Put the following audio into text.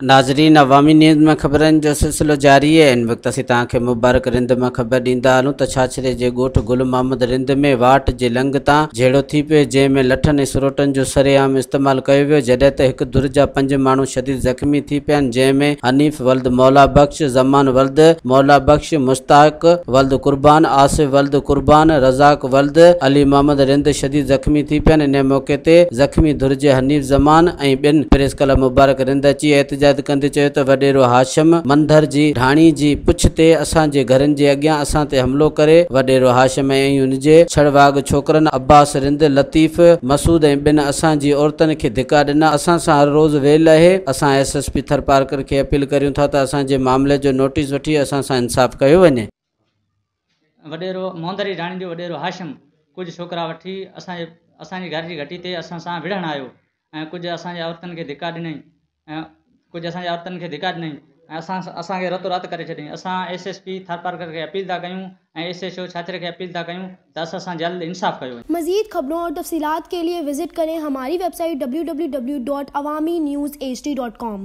ناظرين عوامي نيوز ۾ خبرن جو سلسلو جاري آهي ان وقت اسين توهان کي مبارڪ رند مان خبر ڏيندا هلون ته ڇاڇري جي ڳوٺ گل محمد رند ۾ واٽ جي لنگهه تان جهيڙو ٿي پيو جنهن ۾ لٺن ۽ سروٽن جو سرعام استعمال ڪيو ويو جڏهن ته هڪ ڌر جا پنج ماڻهو شديد زخمي ٿي پيا آهن جنهن ۾ حنيف ولد مولا بخش، زمان ولد مولا بخش، مشتاق ولد قربان، آصف ولد قربان، رزاق ولد علي محمد رند شديد زخمي ٿي پيا آهن انهي موقعي تي زخمي ڌر جي حنيف زمان ۽ ٻين پريس ڪلب مبارڪ رند اچي احتجاج ڪندي چيو ته وڏيرو هاشم منڌر جي ڍاڻي جي پڇ تي اسان جي گهرن جي اڳيان اسان تي حملو ڪري وڏيرو هاشم ۽ ان جي ڇڙواڳ ڇوڪرن عباس رند، لطيف، مسعود ۽ ٻين اسان جي عورتن کي ڌڪا ڏنا اسان سان هر روز ويل اهي اسان ايس ايس پي ٿرپارڪر کي اپيل ڪريون ٿا ته اسان جي معاملي جو نوٽيس وٺي اسان سان انصاف ڪيو وڃي. وڏيرو موندري ڍاڻي جو وڏيرو هاشم ڪجهه ڇوڪرا وٺي اسان جي اسان جي گهر جي گهٽي تي اسان سان وڙهڻ آيو ۽ ڪجهه اسان جي عورتن کي ڌڪا ڏنائين ۽ ڪجهه اسان جي عورتن کي ڌڪا ڏنائين ۽ اسان اسان کي رتو رات ڪري ڇڏيائين اسان ايس ايس پي ٿرپارڪر کي اپيل ٿا ڪيون ۽ ايس ايڇ او ڇاڇري کي اپيل ٿا ڪيون ته اسان سان جلد انصاف ڪيو وڃي. مزيد خبرون اور تفصيلات کے لئے وزٽ کریں ہماری web site www.awamiNewsHD.com.